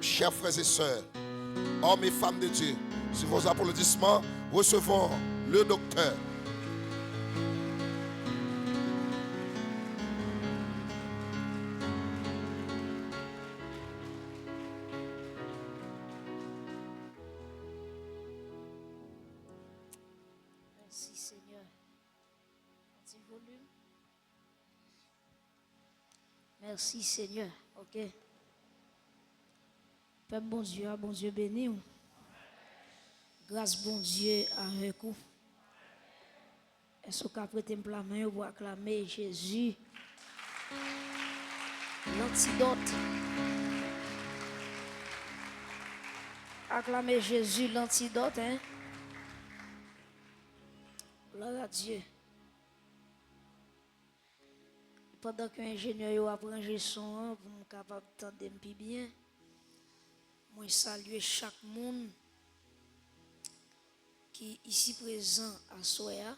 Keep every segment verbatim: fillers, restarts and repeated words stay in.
Chers frères et sœurs, hommes et femmes de Dieu, sur vos applaudissements, recevons le docteur. Mèsi, Senyè. Yon ti volim. Mèsi, Senyè. Ok. Pèp Bondye a, Bondye beni w. Gras Bondye avèk ou. Èske w ka prete m pla men yo pou aklame Jezi, lantidòt? Aklame Jezi, lantidòt, en. Glwa a Dye. Pandan ke enjenyè yo ap ranje son an pou m kapab tande m pi byen, mwen salye chak moun ki isi prezan aswè a,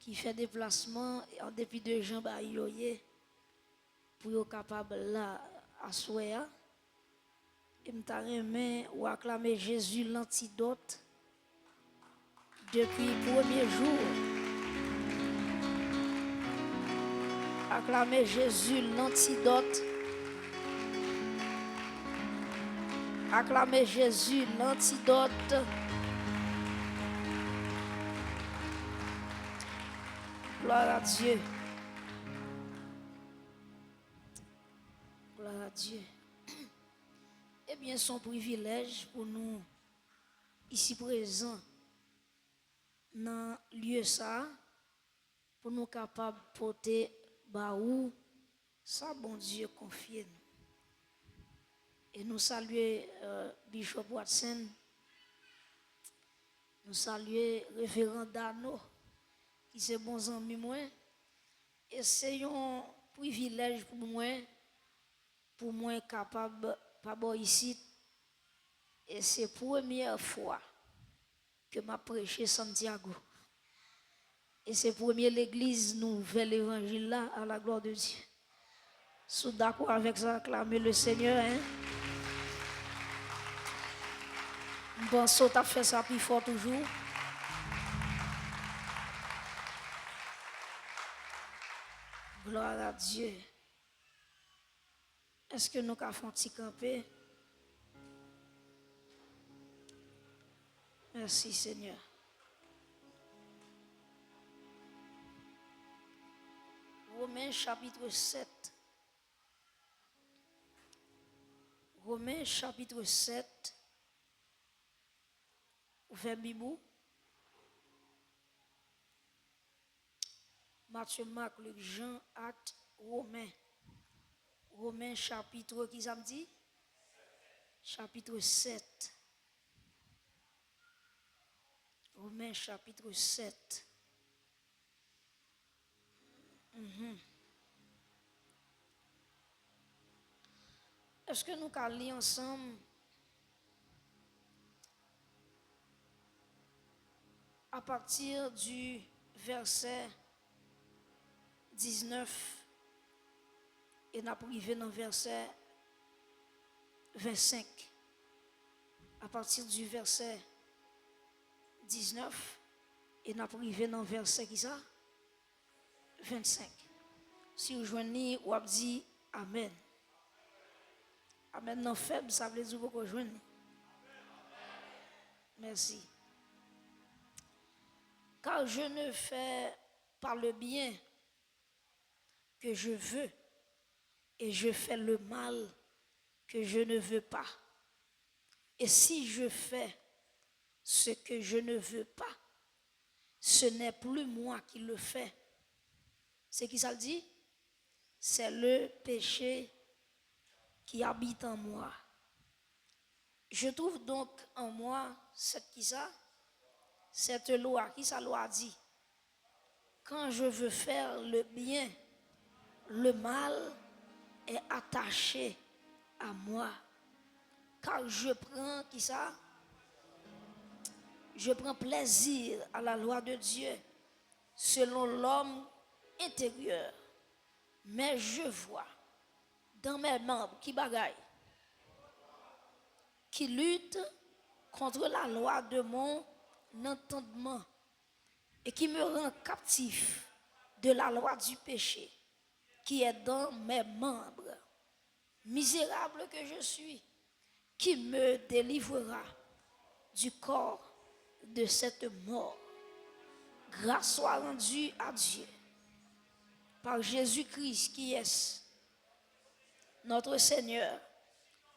ki fè deplasman an depi de jan bagay yo ye, pou yo kapab la aswè a. E m ta renmen ou aklame Jezi lantidòt depi premye jou. Aklame Jezi lantidòt. Aklame Jezi lantidòt. Glwa a Dye. Glwa a Dye. Ebyen, se yon privilèj pou nou isi prezan nan lye sa a, pou nou kapab pote ba ou sa Bondye konfye nou. E nou salye, euh, Bishop Watson, nou salye Reveran Dano, ki se bon zanmi mwen, e se yon privilèj pou mwen, pou mwen kapab pa bò isit, e se premyè fwa ke m ap preche Santiago. E se premye legliz nouvèl evanjil la, à la gloire de Dieu. Si w dakò avèk sa, aklame le Senyè, en. M panse w t ap fè sa pi fò toujou. Glwa a Dye. Èske nou ka fè yon ti kanpe? Mèsi, Senyè. Women chapit sèt. Women chapit sèt. Ou fè Bib ou? Matye, Mak, Lik, Jan, Akt, Women. Women chapit, ki sa m di? Chapit sèt. Women chapit sèt. Mhm. Èske nou ka li ansanm à partir du verset diznèf e n ap rive nan vèsè vennsenk? À partir du verset diznèf e n ap rive nan vèsè kisa? Vennsenk. Si w jwenn li, w ap di amèn. Amèn nan fèb, sa vle di w poko jwenn li. Mèsi. Car je ne fais pas le bien que je veux, et je fais le mal que je ne veux pas. Et si je fais ce que je ne veux pas, ce n'est plus moi qui le fais. Se kisa l di? C'est le péché qui habite en moi. Je trouve donc en moi cette kisa? Cette loi. Kisa lwa a di? Quand je veux faire le bien, le mal est attaché à moi. Car je prends, kisa? Je prends plaisir à la loi de Dieu selon l'homme intérieur. Mais je vois dans mes membres, ki bagay? Qui lutte contre la loi de mon entendement et qui me rend captif de la loi du péché qui est dans mes membres. Misérable que je suis, qui me délivrera du corps de cette mort? Grâce soit rendue à Dieu par Jésus-Christ qui est notre Seigneur.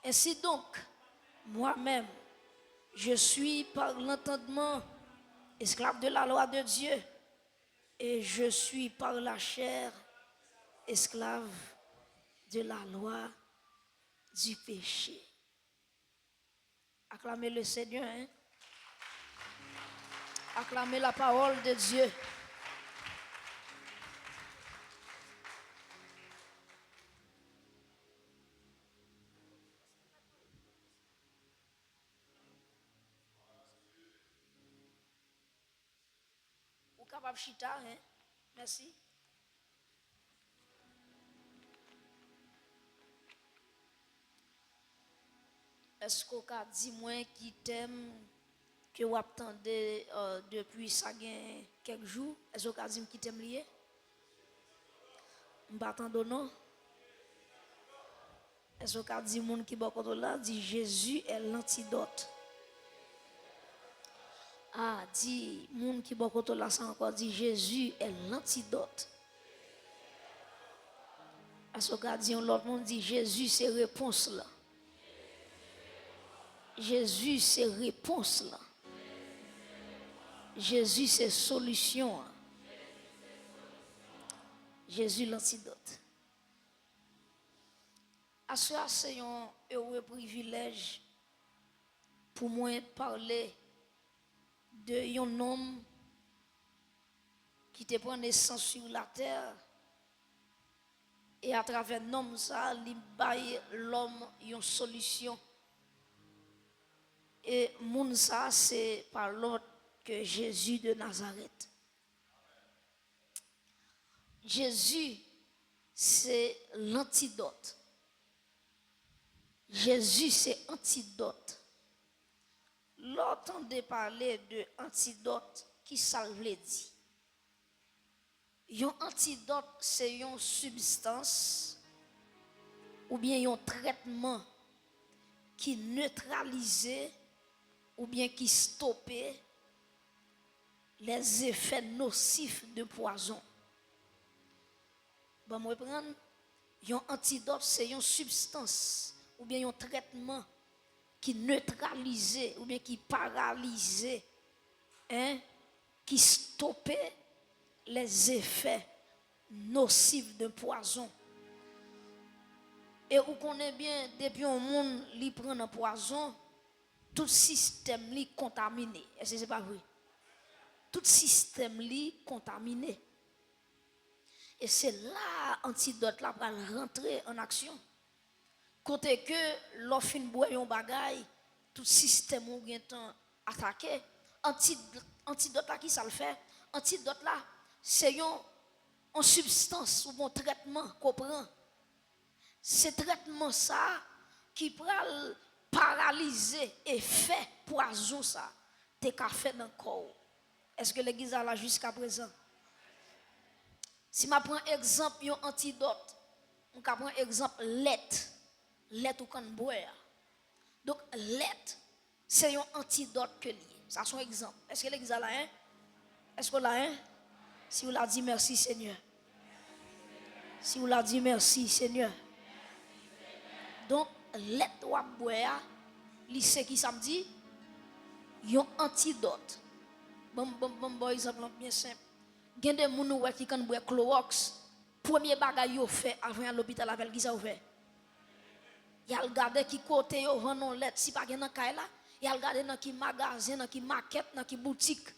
Ainsi donc, moi-même, je suis par l'entendement esclave de la loi de Dieu, et je suis par la chair esclave de la loi du péché. Acclamez le Seigneur, hein? Acclamez la parole de Dieu. Ou kapab chita, hein? Mèsi. Èske w ka di mwen ki tèm ke w ap tande, euh, depi sa gen kèk jou? Èske w ka di m ki tèm li ye? M pa tande w non. Èske w ka di moun ki bò kote w la, di, Jésus est l'antidote. Ah, di moun ki bò kote w la sa ankò, di, Jésus est l'antidote. Èske w ka di yon lòt moun, di, Jezi se repons lan? Jezi se repons lan. Jezi se solisyon an. Jezi lantidòt. Aswè a se yon ere privilèj pou mwen pale de yon nonm ki te pran nesans sou latè, e atravè nonm sa a, li bay lòm yon solisyon. E moun sa a, se pa lòt ke Jezi de Nazarèt. Jezi se lantidòt. Jezi se antidòt. Lè w tande pale de antidòt, ki sa l vle di? Yon antidòt se yon sibstans oubyen yon trètman ki netralize oubyen ki stope les effets nocifs de pwazon. Ban m reprann, yon antidòt se yon sibstans oubyen yon trètman ki netralize oubyen ki paralize, en, ki stope les effets nocifs de pwazon. E ou konnen byen, depi yon moun li pran nan pwazon, tout sistèm li kontamine. Èske se pa vre? Tout sistèm li kontamine. E se la a antidòt la pral rantre an aksyon. Kote ke lè w fin bwè yon bagay, tout sistèm ou gentan atake. Anti-, antidòt la, ki sa l fè? Antidòt la, se yon, yon sibstans oubyen yon trètman ke w pran. Se trètman sa a ki pral paralize efè pwazon sa a te ka fè nan kò w. Èske legliz la la jiskaprezan? Si m ap pran egzanp yon antidòt, m ka pran egzanp lèt, lèt ou konn bwè a. Donk, lèt, se yon antidòt ke l ye. Sa se yon egzanp. Èske legliz la la, en? Èske w la, en? Si w la, di, mèsi, Senyè. Si w la, di, mèsi, Senyè. Donk, lèt w ap bwè a, li se ki sa m di? Yon antidòt. Ban m, ban m, ban m ba w egzanp lan byen senp. Gen de moun ou wè ki konn bwè klowòks, premye bagay yo fè avan y al lopital avè l, ki sa yo fè? Y al gade ki kote yo vann yon lèt, si pa gen nan kay la, y al gade nan ki magazen, nan ki makèt, nan ki boutik.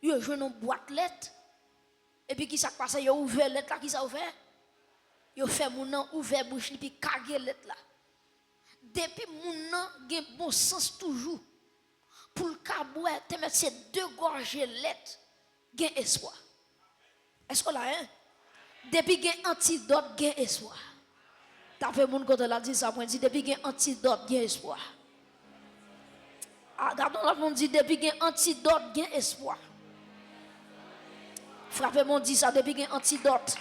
Yo jwenn yon bwat lèt. Epi ki sa k pase? Yo ouvè lèt la, ki sa yo fè? Yo fè moun nan ouvè bouch li, epi kage lèt la. Depi moun nan gen bon sans toujou, pou l ka bwè, te mèt se de gòje lèt, gen espwa. Èske w la, en? Depi gen antidòt, gen espwa. Tape moun kote w la, di sa pou mwen, di, depi gen antidòt, gen espwa. A, gade yon lòt moun, di, depi gen antidòt, gen espwa. Frape moun, di sa, depi gen antidòt,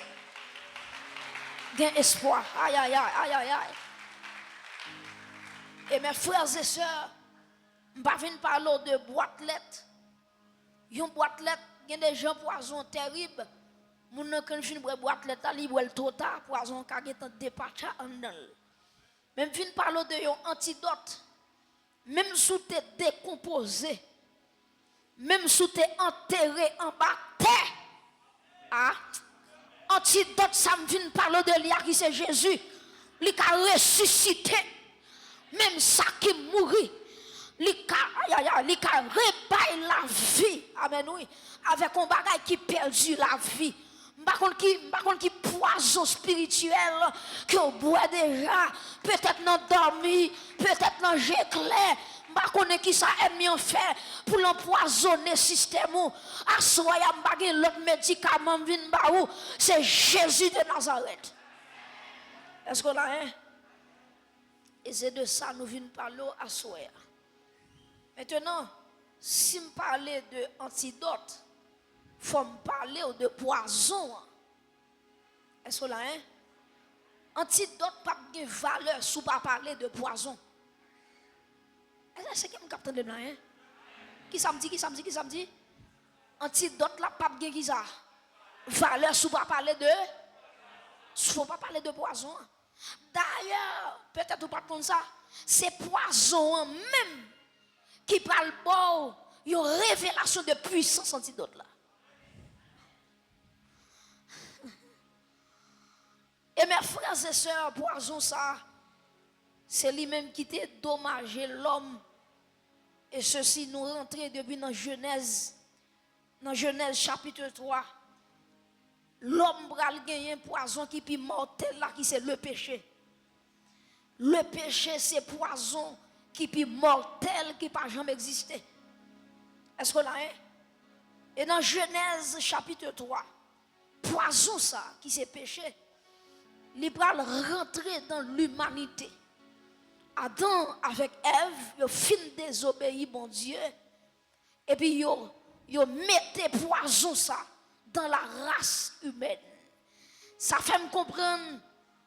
gen espwa. Ayayay, ayayay. E mes frères et sœurs, m pa vin pale w de bwat lèt. Yon bwat lèt, gen de jan pwazon an terib. Moun nan, kan l fin bwè bwat lèt la, li bwè l twò ta, pwazon an ka gentan depatcha anndan l. Men m vin pale w de yon antidòt. Menm si w te dekonpoze, menm si w te antere anba tè, a, antidòt sa m vin pale w de li a, ki se Jezi, li ka resisite menm sa ki mouri. Li ka, ayayay, li ka rebay lavi. Amèn, wi. Avèk yon bagay ki pèdi lavi. M pa konn ki, m pa konn ki pwazon espirityèl ke w bwè deja, petèt nan dòmi, petèt nan je klè. M pa konnen kisa ènmi an fè pou l anpwazonnen sistèm ou. Aswè a, m pa gen lòt medikaman m vin ba ou. Se Jezi de Nazarèt. Èske w la, en? E se de sa nou vin pale w aswè a. Mentenan, si m pale de antidòt, fò m pale w de pwazon an. Èske w la, en? Antidòt p ap gen valè si w pa pale de pwazon. Èske se kèm k ap tande m la, en? Kisa m di, kisa m di, kisa m di? Antidòt la p ap gen kisa? Valè si w pa pale de, si w pa pale de pwazon an. Dayè, petèt ou pa t konn sa, se pwazon an menm ki pral ba w yon revelasyon de pwisans antidòt la. E mes frères et sœurs, pwazon sa, se li menm ki te domaje lòm. E sesi, nou rantre depi nan Jenèz, nan Jenèz chapit twa. Lòm pral genyen pwazon ki pi mòtèl la, ki se le peche. Le peche se pwazon ki pi mòtèl ki pa janm egziste. Èske w la, en? E nan Jenèz chapit twa, pwazon sa ki se peche, li pral rantre dan limanite. Adan avèk Èv, yo fin dezobeyi Bondye, epi yo, yo mete pwazon sa dans la race humaine. Sa fè m konprann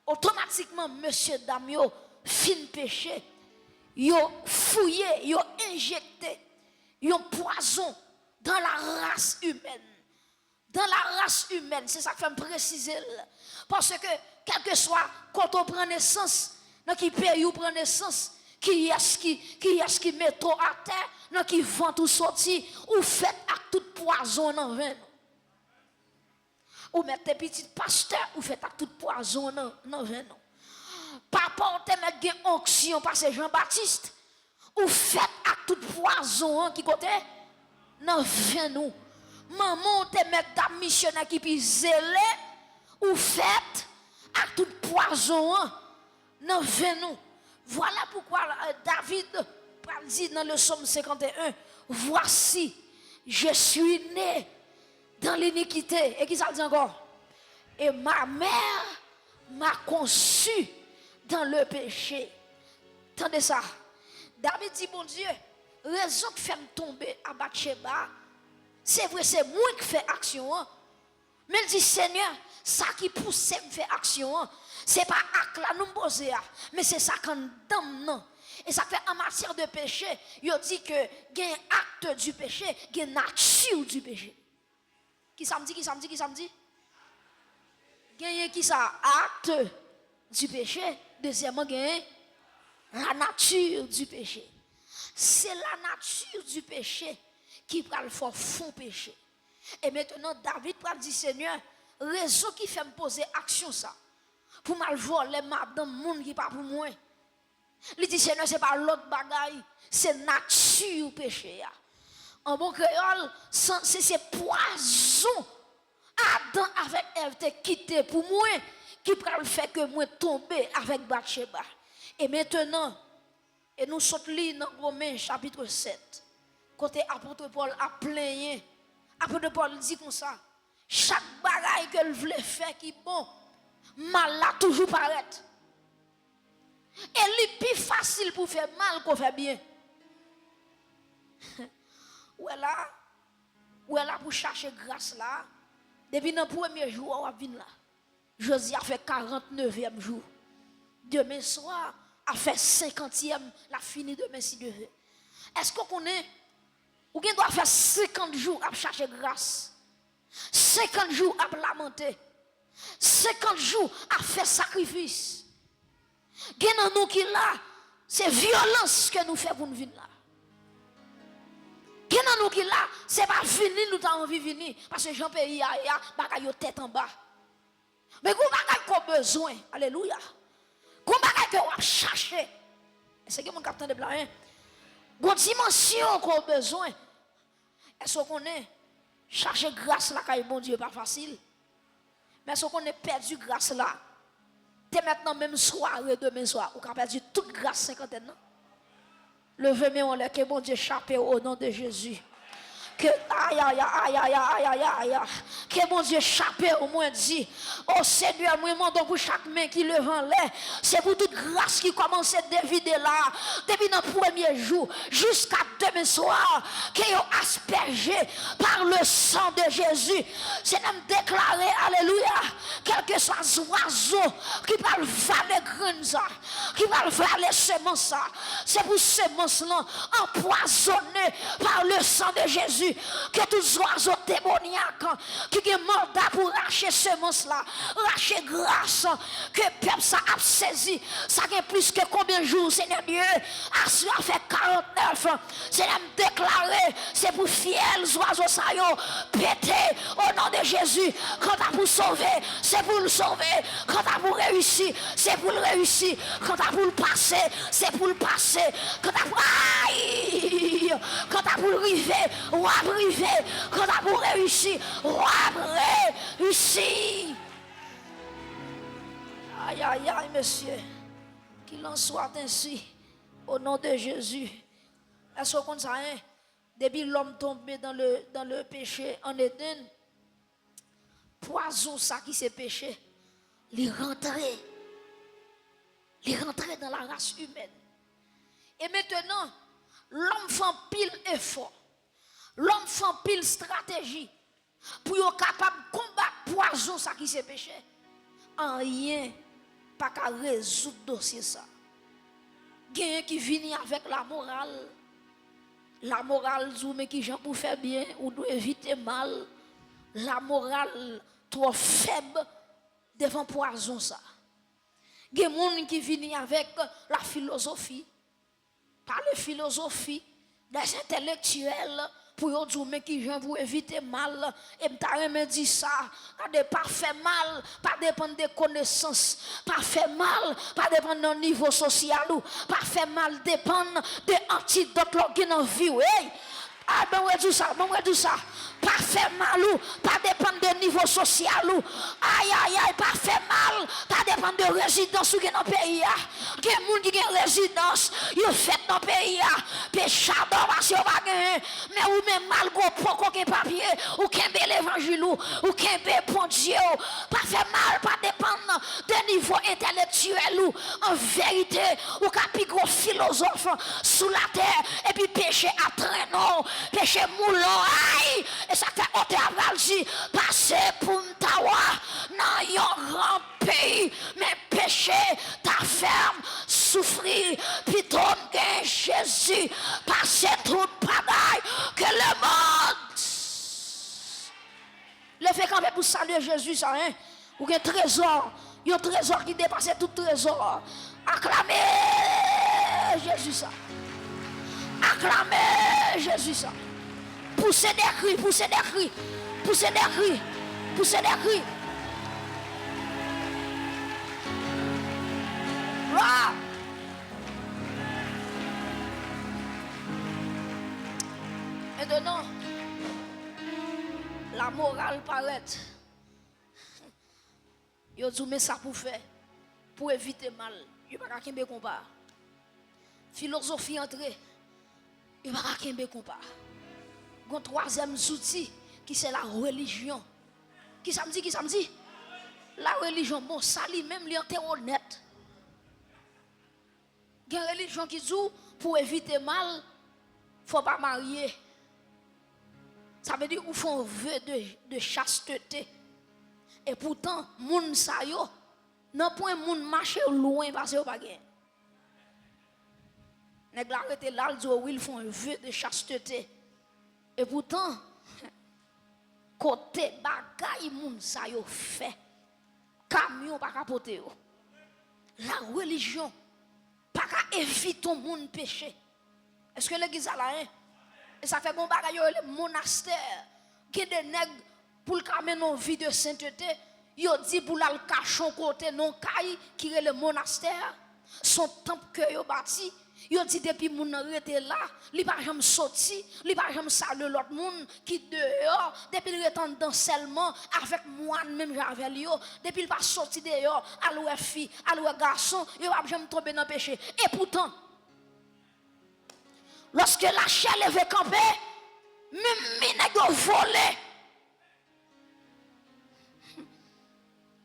otomatikman mesye dam yo fin peche, yo fouye, yo enjekte yon pwazon dans la race humaine. Dans la race humaine, se sa k fè m presize l. Paske, kèlkeswa kote w pran nesans, nan ki peyi w pran nesans, kiyès ki, kiyès ki mete w atè, nan ki vant ou soti, ou fèt ak tout pwazon an nan venn ou. Ou mèt te pitit pastè, ou fèt ak tout pwazon an nan, nan venn ou. Papa w te mèt gen onksyon pase Jan Batis, ou fèt ak tout pwazon an ki kote? Nan venn ou. Manman w te mèt dam misyonè ki pi zele, ou fèt ak tout pwazon an nan venn ou. Vwala poukwa, euh, David pral di nan le Psaume cinquante et un, Voici, je suis né dans l'iniquité. E ki sa l di ankò? Et ma mère m'a conçu dans le péché. Tande sa. David di, Bondye, rezon k fè m tonbe a Batcheba, se vre, se mwen k fè aksyon an, men l di, Senyè, sa ki pouse m fè aksyon an, se pa ak la nou m poze a, men se sa k anndan m nan. E sa k fè, an matyè de peche, yo di ke gen acte du péché, gen nature du péché. Kisa m di, kisa m di, kisa m di? Genyen kisa? Acte du péché. Dezyèmman, genyen la nature du péché. Se la nature du péché ki pral fè w fon peche. E mentenan, David pral di, Senyè, rezon ki fè m poze aksyon sa, pou m al vòlè madanm moun ki pa pou mwen. Li di, Senyè, se pa lòt bagay, se nati peche a. An bon kreyòl, san, se, se pwazon Adan avèk Èv te kite pou mwen, ki pral fè ke mwen tonbe avèk Batcheba. E mentenan, e nou sot li nan Women chapit sèt, kote apot Pòl ap plenyen. Apot Pòl di konsa, chak bagay ke l vle fè ki bon, mal la toujou parèt. E li pi fasil pou fè mal ke w fè byen. Ou wè la, ou wè la pou chache gras la, depi nan premye jou a w ap vin la. Jodi a fè karant nevyèm jou. Demen swa a fè senkantyèm, l ap fini demen si Dye vle. Èske w konnen, ou gen dwa fè senkant jou ap chache gras, senkant jou ap lamante, senkant jou ap fè sakrifis. Gen nan nou ki la, se vyolans ke nou fè pou n vin la. Gen nan nou ki la, se pa vini nou ta anvi vini, paske jan peyi a ye a, bagay yo tèt anba. Men gon bagay ke w bezwen, alelouya. Gon bagay ke w ap chache. Èske gen moun k ap tande m la, en? Gon dimansyon ke w bezwen. Èske w konnen chache gras lakay Bondye pa fasil? Men èske w konnen pèdi gras la te mèt nan menm sware demen swa, ou ka pèdi tout gras senkantèn nan? Leve men w anlè, ke Bondye chape w o non de Jezi. Ke, ayaya, ayaya, ayaya, ke Bondye chape w, mwen di. O Senyè, mwen mande w pou chak men ki leve anlè, se pou tout gras ki kòmanse devide la, depi nan premye jou jiska demen swa, ke yo aspèje par le sang de Jésus. Senyè, m deklare, alelouya, kèlkeswa zwazo ki pral vale grenn sa, ki pral vale semans sa, se pou semans lan anpwazonnen par le sang de Jésus. Ke tout zwazo demonyak ki gen manda pou rache semans la, rache gras ke pèp sa ap sezi. Sa gen plis ke konbyen jou, Senyè Dye? Aswè a fè karantnèf. Senyè, m deklare, se pou fyèl zwazo sa yo pete o non de Jezi. Kanta pou sove, se pou l sove. Kanta pou reyisi, se pou l reyisi. Kanta pou l pase, se pou l pase. Kanta pou, ay! Kanta pou l rive, w ap rive. Kanta pou reyisi, w ap reyisi. Ay, ay, ay, mesye. Qu'il en soit ainsi, au nom de Jésus. Èske w konn sa, en? Depi lòm tonbe dans le, dans le péché en Éden, pwazon sa ki se peche, li rantre. Li rantre dans la race humaine. E mentenan, lòm fè anpil efò. Lòm fè anpil estrateji pou yo kapab konbat pwazon sa ki se peche. Anyen pa ka rezoud dosye sa. Genyen ki vini avèk lamoral. Lamoral di w men kijan pou fè byen, ou dwe evite mal. Lamoral twò fèb devan pwazon sa. Gen moun ki vini avèk la filozofi. Pale filozofi, des entèlektyèl, pou yo di w men kijan pou evite mal. E m ta renmen di sa, gade, pa fè mal pa depann de konesans, pa fè mal pa depann nan nivo sosyal ou, pa fè mal depann de antidòt lè w gen nan vi w. Ey! A, ban m redi w sa, ban m redi w sa. Pa fè mal ou pa depann de nivo sosyal ou. Ayayay, pa fè mal pa depann de rezidans ou gen nan peyi a. Gen moun ki gen rezidans, yo fèt nan peyi a. Pechadò, paske yo pa genyen. Men ou menm, malgre w poko gen papye, ou kenbe levanjil ou, ou kenbe Bondye w. Pa fè mal pa depann de nivo entèlektyèl ou. An verite, ou ka pi gwo filozòf sou latè, epi peche ap trennen w, peche moulen w. Ay! E sa k fè otè a pral di, pase pou m ta wa nan yon gran peyi, men peche ta fè m soufri. Pito m gen Jezi pase tout bagay ke lemonn. Leve kanpe pou salye Jezi sa, en. Ou gen trezò, yon trezò ki depase tout trezò. Aklame Jezi sa. Aklame Jezi sa. Pouse de kri, pouse de kri, pouse de kri, pouse de kri. Glwa! Mentenan, lamoral parèt. Yo di w men sa pou fè, pou evite mal. Yo pa ka kenbe konpa. Filozofi antre, yo pa ka kenbe konpa. Gon twazyèm zouti ki se la relijyon. Kisa m di, kisa m di? La relijyon, bon, sa li menm, li antere w nèt. Gen relijyon ki di w pou w evite mal, fò w pa marye. Sa vle di ou fè yon ve de, de chastete. Epoutan, moun sa yo, nanpwen moun mache lwen pase yo pa gen. Nèg la rete la, l di w wi, l fè yon ve de chastete. Epoutan, kote bagay moun sa yo fè, kamyon pa ka pote yo. La relijyon pa ka evite yon moun peche. Èske legliz la la, en? E sa fè gon bagay yo rele monastè. Gen de nèg, pou l ka mennen yon vi de sentete, yo di pou l al kache yon kote nan yon kay ki rele monastè. Se yon tanp ke yo bati. Yo di depi moun nan rete la, li pa janm soti, li pa janm salye lòt moun ki deyò, depi l ret anndan sèlman avèk mwàn menm jan avè l yo, depi l pa soti deyò, al wè fi, al wè gason, yo p ap janm tonbe nan peche. Epoutan, lòske lachè leve kanpe, menm mi nèg yo vole.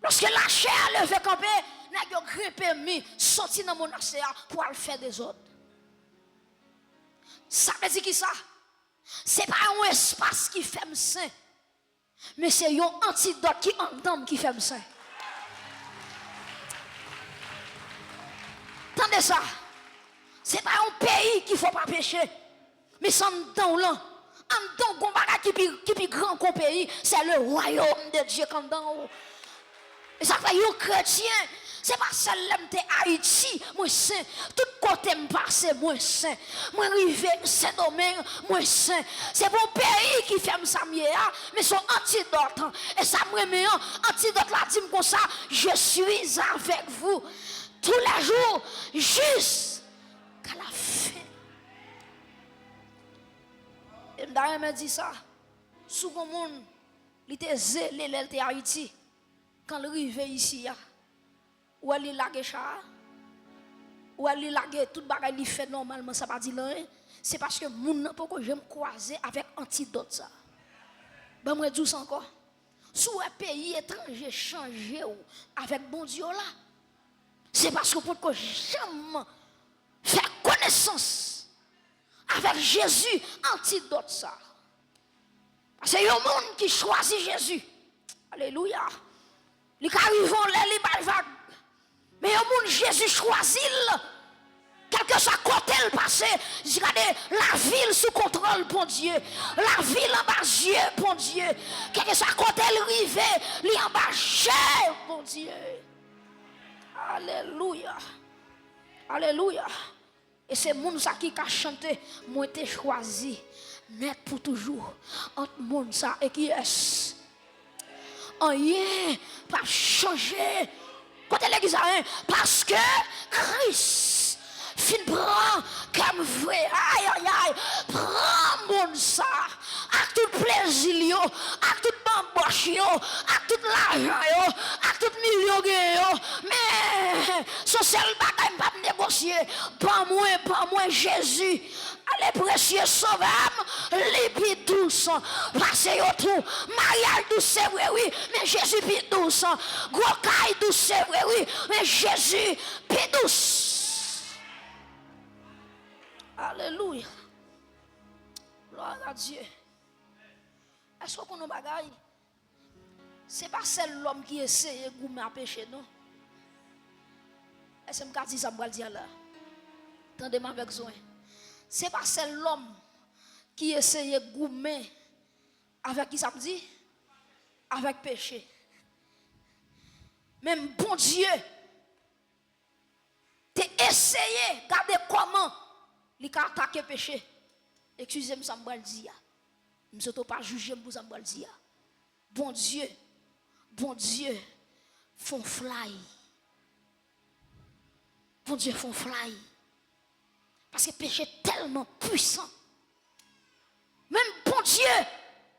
Lòske lachè a leve kanpe, nèg yo grenpe mi, soti nan monastè a pou al fè dezòd. Sa vle di kisa? Se pa yon espas ki fè m sen, men se yon antidòt ki anndan m ki fè m sen. Tande sa, se pa yon peyi ki fè w pa peche. Men se anndan w lan. Anndan w gon bagay ki pi, ki pi gran ke yon peyi. C'est le royaume de Dieu ki anndan w. E sa fè yon kretyen, se pa sèl lè m te Ayiti, mwen sen. Tout kote m pase, mwen sen. Mwen rive Sendomeng, mwen sen. Se pa yon peyi ki fè m sa m ye a, men se yon antidòt. E sa m renmen an, antidòt la di m konsa, je suis avec vous tous les jours jusqu'à la fin. E m ta renmen di sa, si w gon moun, li te zele lè l te Ayiti, kan l rive isi a, ou wè li lage cha a, ou wè li lage tout bagay li fè nòmalman, sa pa di l anyen, se paske moun nan poko janm kwaze avèk antidòt sa. Ban mwen di w sa ankò. Si w wè peyi etranje chanje w avèk Bondye w la, se paske w potko janm fè konesans avèk Jezi, antidòt sa. Paske yon moun ki chwazi Jezi, alelouya, li ka rive yon lè li bay vag. Men yon moun Jezi chwazi l, kèlkeswa kote l pase, di gade, lavi l sou kontwòl Bondye. Lavi l anba zye Bondye. Kèlkeswa kote l rive, li anba je Bondye. Alelouya. Alelouya. E se moun sa ki ka chante, mwen te chwazi nèt pou toujou ant moun sa e kiyès? Anyen p ap chanje. Kote legliz la, en? Paske Kris fin pran kè m vre. Ayayay, pran moun sa ak tout plezi l yo, ak tout banbòch yo, ak tout lajan yo, ak tout milyon genyen yo. Men, se yon sèl bagay m p ap negosye. Ban mwen, ban mwen Jezi. Ale presye sovè m, li pi dous pase yo tou. Maryaj dous, se vre, wi, men Jezi pi dous. Gwo kay dous, se vre, wi, men Jezi pi dous. Alelouya. Gloire à Dieu. Èske w konn yon bagay? Se pa sèl lòm ki eseye goumen a peche, non. Èske m ka di sa m pral di a la? Tande m avèk zwen. Se pa sèl lòm ki eseye goumen avèk, ki sa m di? Avèk peche. Menm Bondye te eseye gade kòman li ka atake peche. Eskize m sa m pral di a. M swete w pa jije m pou sa m pral di a. Bondye, Bondye fè yon flay. Bondye fè yon flay. Paske peche tèlman pwisan. Menm Bondye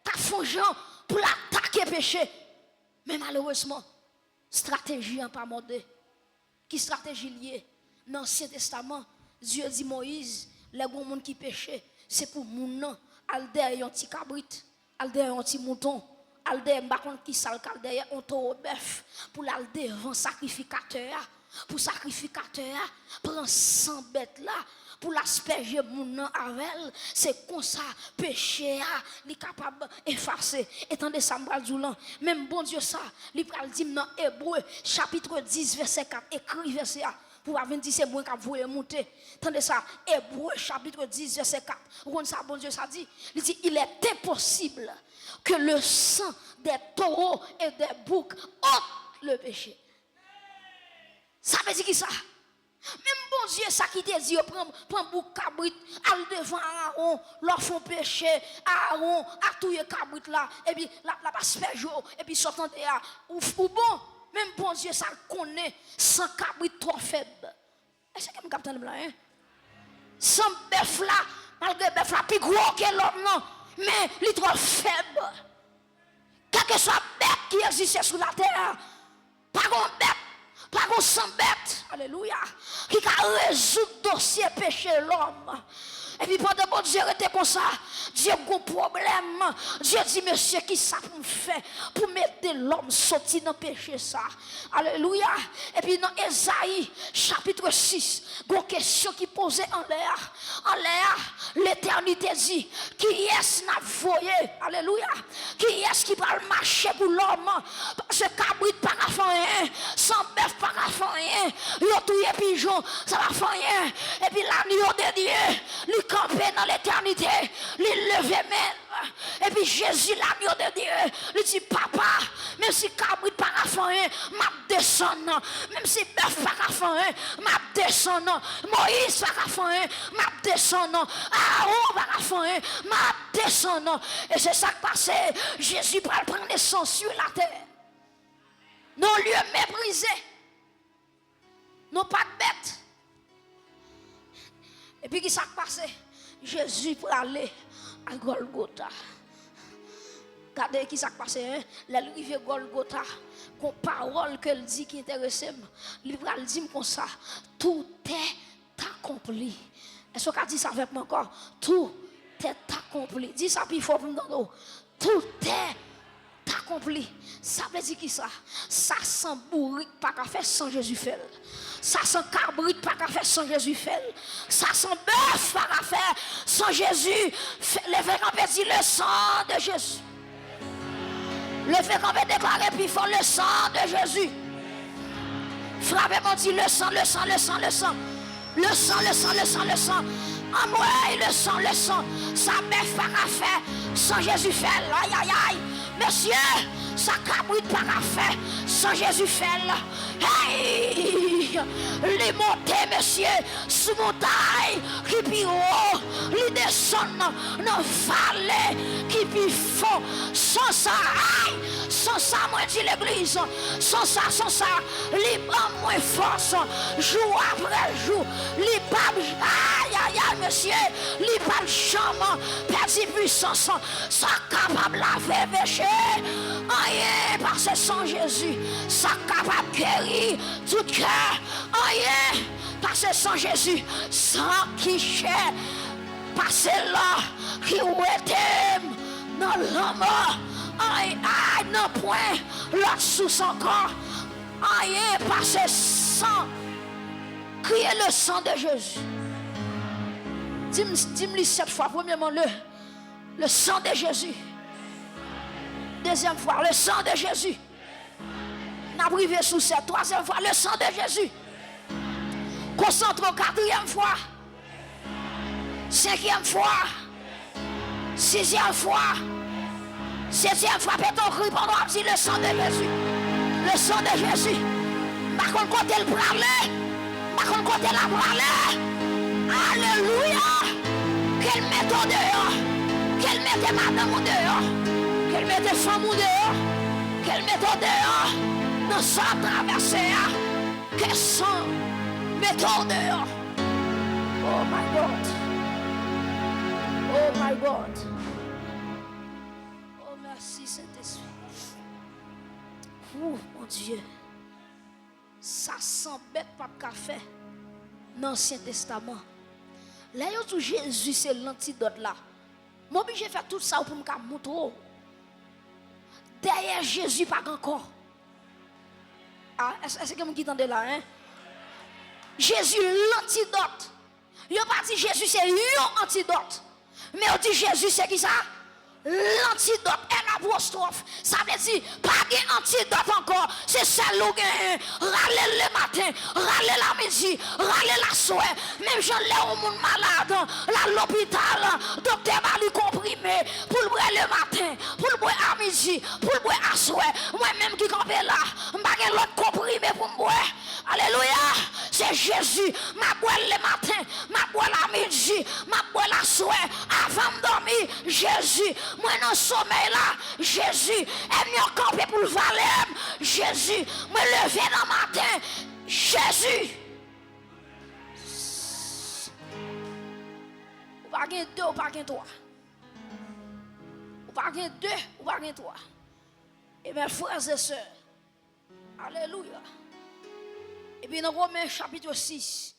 ta fè yon jan pou l atake peche. Men malerezman, estrateji an pa mòde. Ki estrateji l ye? Nan Ansyen Testaman, Dye di Moyiz, lè gon moun ki peche, se pou moun nan al dèyè yon ti kabrit, al dèyè yon ti mouton, al dèyè, m pa konn ki sa l ka al dèyè, yon towo bèf, pou l al devan sakrifikatè a, pou sakrifikatè a pran san bèt la, pou l aspèje moun nan avè l, se konsa peche a li kapab efase. E tande sa m pral di w lan, menm Bondye sa, li pral di m nan Ebre chapit dis vèsè kat, ekri vèsè a, pou w pa vin di se mwen k ap voye moute. Tande sa, Ebre chapit dis vèsè kat. Ou konn sa Bondye sa di? Li di, il est impossible que le sang des taureaux et des boucs ôte le péché. Sa vle di ki sa? Menm Bondye sa ki te di yo pran, pran bouk kabrit, al devan Arawon, lè w fè yon peche, Arawon a touye kabrit la, epi l ap, l ap aspèje w, epi sa w tande a, ou, ou bon. Menm Bondye sa l konnen san kabrit twò fèb. Èske m k ap tande m la, en? San bèf la, malgre bèf la pi gwo ke lòm nan, men li twò fèb. Kèlkeswa bèt ki egziste sou latè a, pa gon bèt, pa gon san bèt, alelouya, ki ka rezoud dosye peche lòm. Epi pandan Bondye rete konsa, Dye gon pwoblèm. Dye di, mesye, kisa pou m fè pou m ede lòm soti nan peche sa? Alelouya. Epi nan Ezayi, chapit sis, gon kesyon ki poze anlè a. Anlè a, letènite di, kiyès n ap voye? Alelouya. Kiyès ki pral mache pou lòm? Paske kabrit pa ka fè anyen, san bèf pa ka fè anyen, yo touye pijon, sa pa fè anyen. Epi lagno de Dye, li kanpe nan letènite, li leve men l. Epi Jezi, lagno de Dye, li di, papa, menm si kabrit pa ka fè anyen, m ap desann. Menm si bèf pa ka fè anyen, m ap desann. Moyiz pa ka fè anyen, m ap desann. Arawon pa ka fè anyen, m ap desann. E se sa k pase. Jezi pral pran nesans sou latè. Nan lye meprize. Non pa t bèt. Epi ki sa k pase? Jezi prale a Gòlgota. Gade ki sa k pase, en? Lè l rive Gòlgota, gon pawòl ke l di ki enterese m. Li pral di m konsa, tout est accompli. Èske w ka di sa avèk mwen ankò? Tout est accompli. Di sa pi fò pou m tande w. Tout est accompli. Sa vle di ki sa? Sa san bourik pa ka fè, san Jezi fè l. Sa san kabrit pa ka fè, san Jezi fè l. Sa san bèf pa ka fè, san Jezi fè. Leve kanpe, di, le sang de Jésus. Leve kanpe, deklare pi fò, le sang de Jésus. Frape men w, di, le sang, le sang, le sang, le sang. Le sang, le sang, le sang, le sang. Anmwey, le sang, le sang. Sa bèf pa ka fè, san Jezi fè l. Ay, ay, ay. Mesye, sa kabrit pa ka fè, san Jezi fè l. Hey! Li monte, mesye, sou montay ki pi wo, li desann nan vale ki pi fon. San sa, ay, san sa, mwen di legliz, san sa, san sa, li ban mwen fòs. Jou apre jou, li p ap, ay, ay, ay, mesye, li p ap janm pèdi pwisans. Sa kapab lave peche, anyen pase san Jezi. Sa kapab geri tout kè, anyen pase san Jezi. San ki chè pase la, ki wete m nan lanmò. Ay, ay, nan pwen lòt sous ankò. Anyen pase san. Kriye le sang de Jésus. Di m, di m li sèt fwa. Premyèman, le, le sang de Jésus. Dezyèm fwa, le sang de Jésus. N ap rive sou sèt. Twazyèm fwa, le sang de Jésus. Konsantre w, katriyèm fwa. Senkyèm fwa. Sizyèm fwa. Setyèm fwa, pete yon kri pandan w ap di, le sang de Jésus. Le sang de Jésus. M pa konn kote l prale. M pa konn kote l ap prale. Alelouya. Ke l mete w deyò. Ke l mete madanm ou deyò. Ke l mete fanm ou deyò. Ke l mete w deyò nan sa w ap travèse a. Ke san mete w deyò. Oh my God. Oh my God. Oh, mèsi, Sentespri. Ou, Bondye. Sa san bèt p ap ka fè nan Ansyen Testaman. Lè yo di w Jezi se lantidòt la, m oblije fè tout sa pou m ka montre w. Dèyè Jezi pa gen ankò. A, èske, èske gen moun ki tande la, en? Jezi lantidòt. Yo pa di Jezi se yon antidòt. Men yo di Jezi se ki sa? Lantidòt, L apostwòf. Sa vle di, pa gen antidòt ankò. Se sèl ou genyen. Rale l lematen, rale l amidi, rale l aswè. Menm jan lè yon moun malad, l al lopital, doktè ba li konprime pou l bwè lematen, pou l bwè amidi, pou l bwè aswè. Mwen menm ki kanpe la, m pa gen lòt konprime pou m bwè. Alelouya! Se Jezi. M ap bwè l lematen, m ap bwè l amidi, m ap bwè l aswè. Avan m dòmi, Jezi. Mwen nan somèy la, Jezi. Ènmi an kanpe pou l vale m, Jezi. Mwen leve nan maten, Jezi. Ou pa gen de, ou pa gen twa. Ou pa gen de, ou pa gen twa. Ebyen, frè e sè, alelouya. Epi nan Women chapit sis,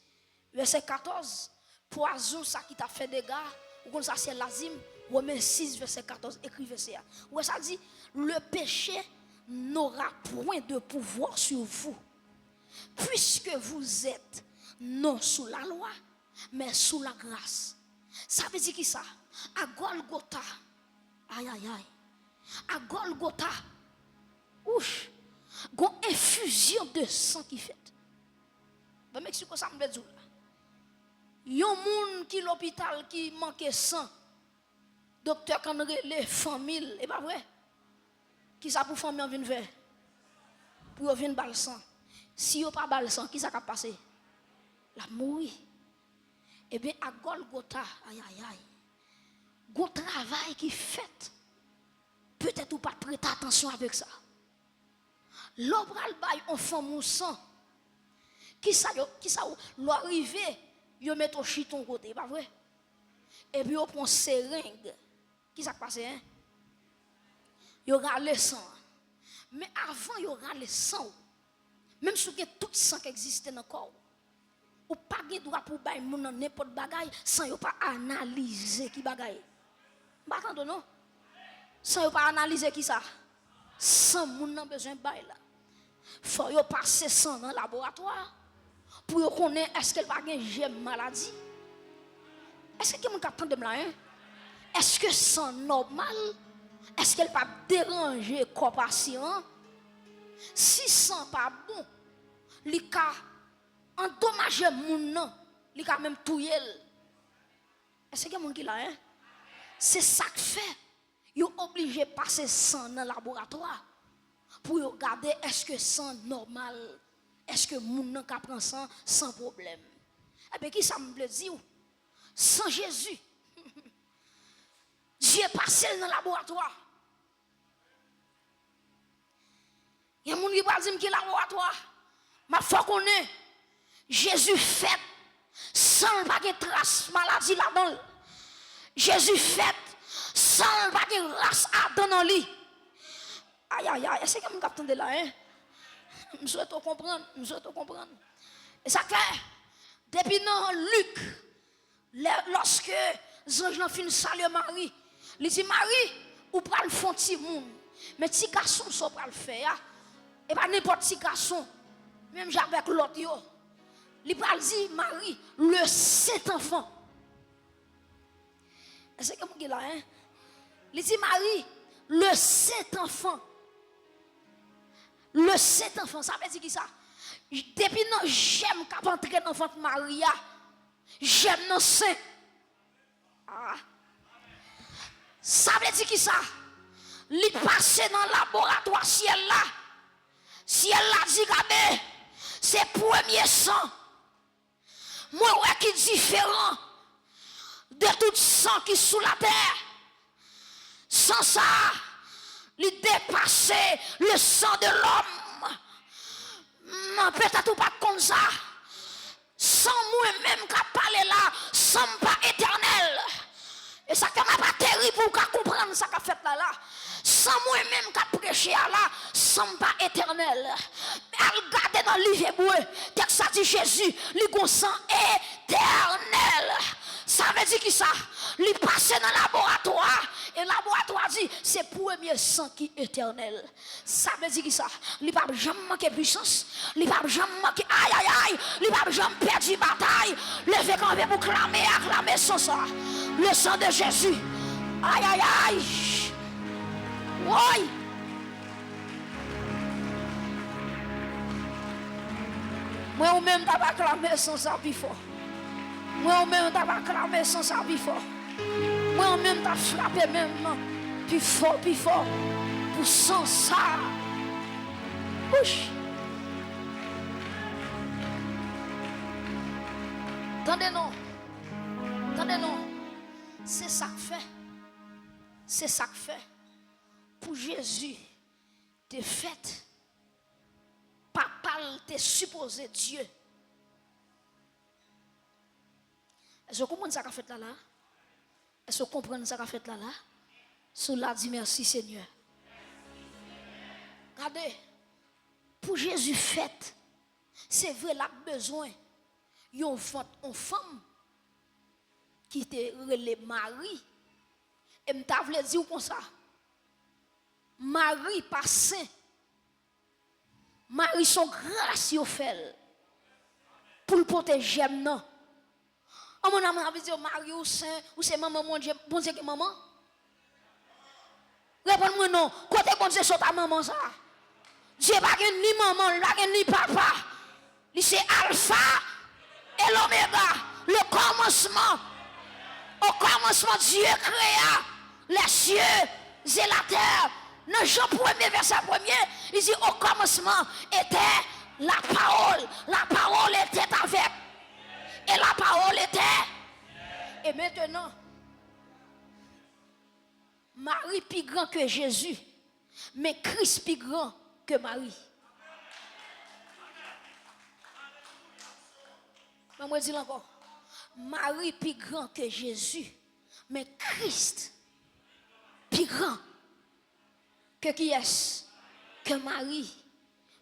vèsè katòz, pwazon sa ki t ap fè dega, ou konn sa syèl la di m, Women sis, vèsè katòz, ekri vèsè a. Ou wè sa di, le péché n'aura point de pouvoir sur vous, puisque vous êtes non sous la loi, mais sous la grâce. Sa vle di ki sa? A Gòlgota, ayayay, a Gòlgota, ouch, gon enfizyon de san ki fèt. Ban m eksplike w sa m vle di w la. Yon moun ki lopital ki manke san, doktè konn rele fanmi l, e pa vre? Kisa pou fanmi an vin fè? Pou yo vin ba l san. Si yo pa ba l san, kisa k ap pase? L ap mouri. Ebyen, a Gòlgota, ayayay, gon travay ki fèt. Petèt ou pa t prete atansyon avèk sa. Lè w pral bay yon fanm ou san, kisa yo, kisa w, lè w rive, yo mete w chita yon kote, e pa vre? Epi yo pran sereng. Kisa k pase, en? Yo rale san an. Men avan yo rale san w, menm si w gen tout san k egziste nan kò w, ou pa gen dwa pou w bay moun nan nenpòt bagay san yo pa analize ki bagay. M pa tande w non. San yo pa analize ki sa? San moun nan bezwen bay la. Fò yo pase san nan laboratwa pou yo konnen èske l pa gen jèm maladi. Èske gen moun k ap tande m la, en? Èske san nòmal? Èske l p ap deranje kò pasyan an? Si san pa bon, li ka andomaje moun nan, li ka menm touye l. Èske gen moun ki la, en? Se sa k fè yo oblije pase san nan laboratwa pou yo gade èske san nòmal, èske moun nan ka pran san san pwoblèm. Ebyen, kisa m vle di w? San Jezi, Dye pase l nan laboratwa. Gen moun ki pral di m ki laboratwa. M ap fè w konnen, Jezi fèt san l pa gen tras maladi ladan l. Jezi fèt san l pa gen ras Adan nan li. Ayayay, èske gen moun k ap tande la, en? M swete w konprann, m swete w konprann. E sa k fè, depi nan Lik, lè, lòske zanj lan fin salye Mari, li di, Mari, ou pral fè yon timoun. Men ti gason sa w pral fè a, e pa nenpòt ti gason, menm jan avèk lòt yo. Li pral di Mari, le Saint Enfant. Èske gen moun ki la, en? Li di Mari, le Saint Enfant. Le Saint Enfant, sa vle di ki sa? Depi nan jèm k ap antre nan vant Mari a, jèm nan sen. Ah. Sa vle di ki sa? Li pase nan laboratwa syèl la. Syèl la di, gade, se premye san mwen wè ki diferan de tout san ki sou latè. San sa a, li depase le sang de l'homme. Petèt ou pa t konn sa. San mwen menm k ap pale la, san m pa etènèl. E sa k fè m ap ateri pou w ka konprann sa k ap fèt la la. San mwen menm k ap preche a la, san m pa etènèl. Men al gade nan liv Ebre, tèks la di Jezi, li gon san etènèl. Sa vle di ki sa? Li pase nan laboratwa, E laboratwa di, se premye san ki etènèl. Sa vle di ki sa? Li p ap janm manke pwisans. Li p ap janm manke, ayayay, li p ap janm pèdi batay. Leve kanpe pou klame, aklame san sa. Le sang de Jésus. Ayayay. Woy. Mwen ou menm ta va klame san sa pi fò. Mwen ou menm ta va klame san sa pi fò. Mwen ou menm ta frape menm pi fò, pi fò. Pou san sa. Wouch. Tande non. Tande non. Se sa k fè. Se sa k fè. Pou Jezi te fèt, papa l te sipoze Dye. Èske w konprann sa k ap fèt la la? Èske w konprann sa k ap fèt la la? Si w la, di mèsi Senyè. Gade, pou Jezi fèt, se vre l ap bezwen yon vant yon fanm ki te rele Mari. E m ta vle di w konsa, Mari pa sen. Mari se yon gras yo fè l pou l pote jèm nan. An moun nan anvi di yo, Mari, ou sen, ou se manman Bondye, Bondye gen manman? Reponn mwen non, kote Bondye sot a manman sa? Dye pa gen ni manman, li pa gen ni papa. Li se Alfa e Lomega, le kòmansman. Au commencement, Dieu créa les cieux et la terre. Nan Jan premye, vèsè premye, li di, au commencement était la parole. La parole était avec. Et la parole était. Et maintenant, Mari pi gran ke Jezi, men Kris pi gran ke Mari. Ban mwen di l ankò. Mari pi gran ke Jezi, men Kris pi gran ke kiyès? Ke Mari.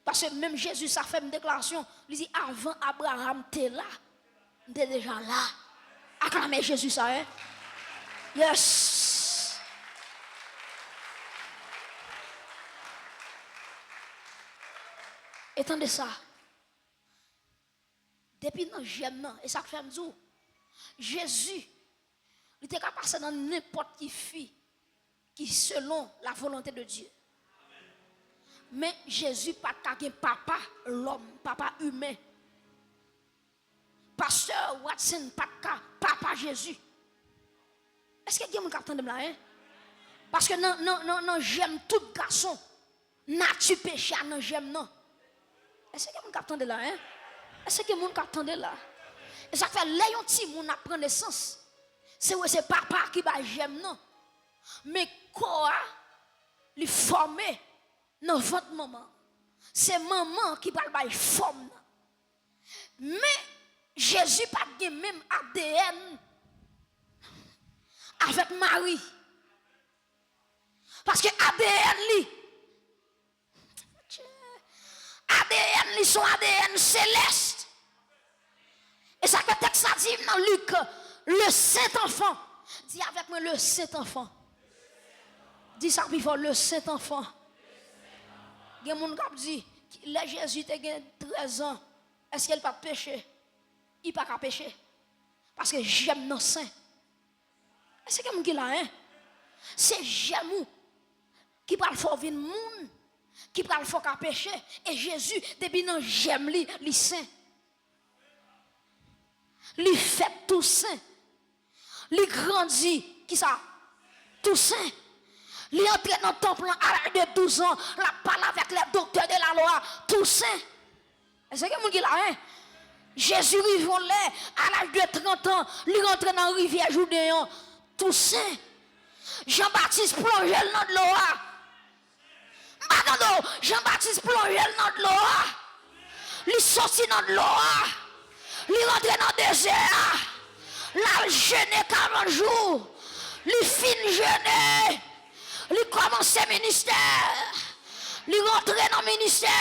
Paske menm Jezi sa fè m deklarasyon, li di, avan Abraram te la, m te deja la. Aklame Jezi sa, en. Yes. E tande sa. Depi nan jèm nan, e sa k fè m di w, Jezi, li te ka pase nan nenpòt ki fi ki selon la volonté de Dieu. Men Jezi pa t ka gen papa lòm, papa imen. Pastè Watson pa t ka papa Jezi. Èske gen moun k ap tande m la, en? Paske nan, nan, nan, nan jèm tout gason, nati peche a nan jèm nan. Èske gen moun k ap tande la, en? Èske gen moun k ap tande la? E sa k fè lè yon timoun ap pran nesans, se vre se papa ki bay jèm nan. Men kò a, li fòme nan vant manman. Se manman ki pral bay fòm nan. Men, Jezi pa t gen menm A D N avèk Mari. Paske A D N li, A D N li se yon A D N selès. E sa k fè tèks la di nan Lik, le Saint Enfant. Di avèk mwen, le Saint Enfant. Di sa pi fò, le Saint Enfant. Gen moun k ap di, lè Jezi te gen trèz an, èske l pa t peche? Li pa ka peche. Paske jèm nan sen. Èske gen moun ki la, en? Se jèm ou ki pral fè w vin moun, ki pral fè w ka peche. E Jezi, depi nan jèm li, li sen. Li fèt tou sen. Li grandi, kisa? Tou sen. Li antre nan tanp lan a laj de douz an, l ap pale avèk les docteurs de la loi, tou sen. Èske gen moun ki la, en? Jezi rive yon lè, a laj de trant an, li rantre nan rivyè Jouden an, tou sen. Jan Batis plonje l nan dlo a. M pa tande w. Jan Batis plonje l nan dlo a. Li soti nan dlo a. Li rantre nan dezè a. L al jene karant jou. Li fin jene. Li kòmanse ministè. Li rantre nan ministè.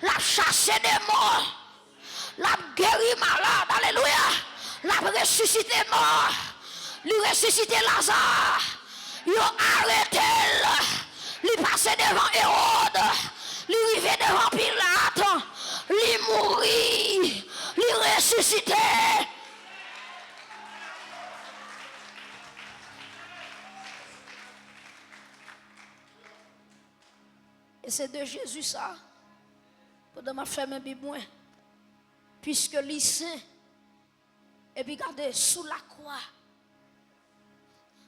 L ap chase demon. L ap geri malad, alelouya. L ap resisite mò. Li resisite Laza. Yo arete l. Li pase devan Ewòd. Li rive devan Pilat. Li mouri. Li resisite. E se de Jezi sa, pandan m ap fèmen Bib mwen, piske li sen, epi gade, sou lakwa,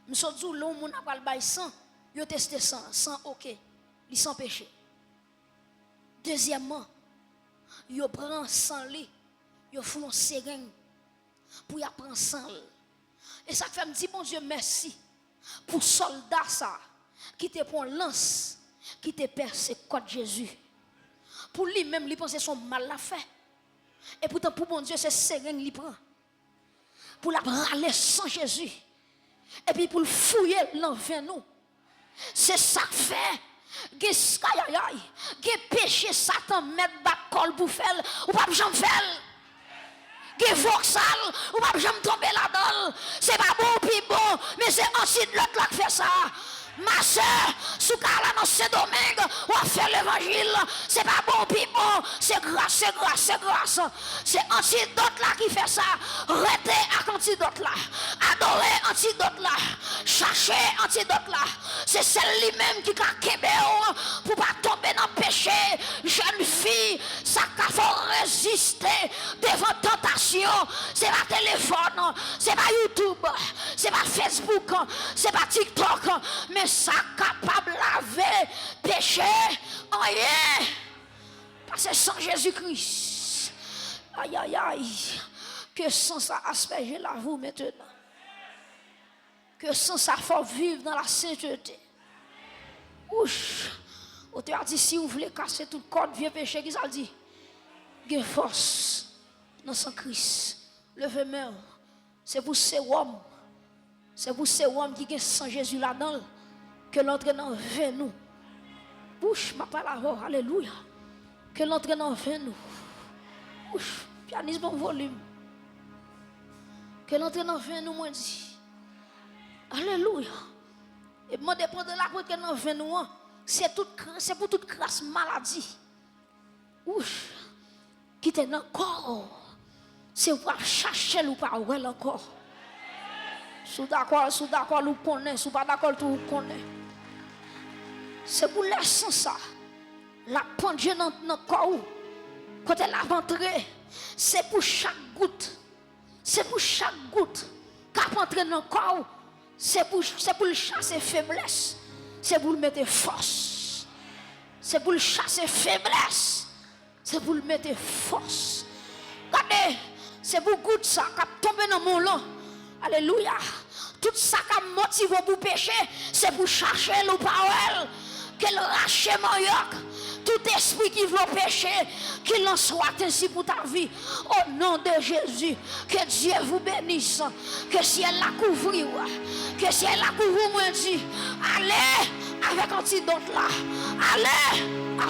m sot di w, lè yon moun ap pral bay san, yo teste san, san oke, li san peche. Dezyèmman, yo pran san li, yo fout yon sereng pou y ap pran san l. E sa k fè m di Bondye mèsi pou sòlda sa a ki te pran lans, ki te pèse kòt Jezi. Pou li menm, li panse se yon mal l ap fè. Epoutan, pou Bondye, se sereng li pran. Pou l ap rale san Jezi. Epi pou l fouye l nan venn ou. Se sa k fè, gen skayayay, gen peche Satan mèt bat kò l pou fè l, ou p ap janm fè l. Gen vòksal, ou p ap janm tonbe ladan l. Se pa bon ou pi bon, men se antidòt la k fè sa. Ma sè, si w ka al nan Sendomeng, w ap fè levanjil. Se pa bon ou pi bon, se gras, se gras, se gras. Se antidòt la ki fè sa. Rete ak antidòt la. Adore antidòt la. Chache antidòt la. Se sèl li menm ki ka kenbe w pou pa tonbe nan peche. Jèn fi, sa k ka fè w reziste devan tantasyon, se pa telefòn, se pa YouTube, se pa Facebook, se pa TikTok, men sa k kapab lave peche, anyen. Pase san Jezi Kris. Ayayay. Ke san sa aspèje lavi w mentenan. Ke san sa fè w viv nan lasentete. Wouch. Otè a di, si w vle kase tout kòd vye peche, ki sa l di? Gen fòs nan san Kris. Leve men w. Se pou sewòm. Se pou sewòm ki gen san Jezi ladan l. Ke l antre nan venn ou. Wouch, m ap pale avè w. Alelouya. Ke l antre nan venn ou. Wouch, pyanis ban m volim. Ke l antre nan venn ou, mwen di. Alelouya. E mande pandan l ap antre nan venn ou an, se tout kra-, se pou tout kras maladi. Wouch. Ki te nan kò w. Se w ap chache l, ou pa wè l ankò. Si w dakò, si w dakò l, ou konnen. Si w pa dakò l tou, ou konnen. Se pou lè san sa, l ap pandye nan, nan kò w. Kote l ap antre, se pou chak gout. Se pou chak gout k ap antre nan kò w, se pou, se pou l chase feblès, se pou l mete fòs. Se pou l chase feblès, se pou l mete fòs. Gade, se pou gout sa k ap tonbe nan men w lan. Alelouya. Tout sa k ap motive w pou peche, se pou chache l ou pa wè l. Ke l rache manyòk. Tout espri ki vle w peche, qu'il en soit ainsi pour ta vie. Au nom de Jésus, que Dieu vous bénisse. Ke syèl la kouvri w. Ke syèl la kouvri w, mwen di. Ale avèk antidòt la. Ale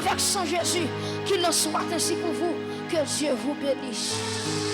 avèk san Jezi. Qu'il en soit ainsi pour vous. Que Dieu vous bénisse.